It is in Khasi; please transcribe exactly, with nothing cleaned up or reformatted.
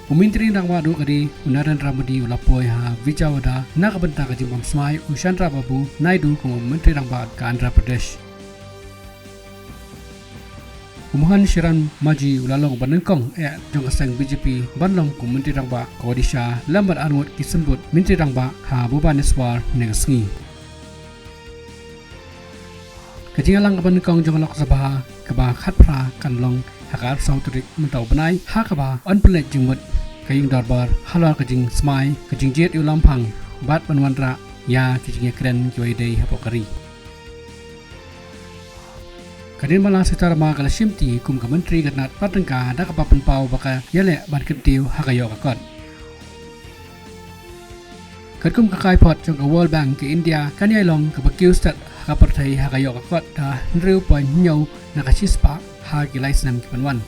U Myntri Rangbah duh ka ri u Narendra Modi u la poi ha Vijayawada na ka bynta ka jingbam smai u Chandrababu Naidu kum u Myntri Rangbah ka Andhra Pradesh. U Mohan Sharan Majhi u la long uba nyngkong eh jong ka seng B J P ban long kum u Myntri Rangbah ka Odisha lem bad arngut ki symbud Myntri Rangbah ha Bhubaneswar mynne ka sngi. Ka jingïalang kaba nyngkong jong ka Lok Sabha kaba khatphra kan long ha ka arphew saw tarik mynta u bnai, ha kaba yn pynleit jingmut ka ïing dorbar halor ka jingsmai ka jingjied ïa u la phang bad ban wanrah ïa ki jingïakren kiba ïadei hapoh ka ri. Ka Nirmala Sitharaman ka la shimti kum ka Myntri ka tnat pyrthei ka da kaba pynpaw ba ka ïaleh ban kyntiew ha ka ïoh ka kot. Katkum ka kaiphod jong ka World Bank, ka India kan ïai long kaba kiew stet ha ka pyrthei ha ka ïoh ka kot da hynriew point hynñiew na ka shispah ha ki lai snem ki ban wan.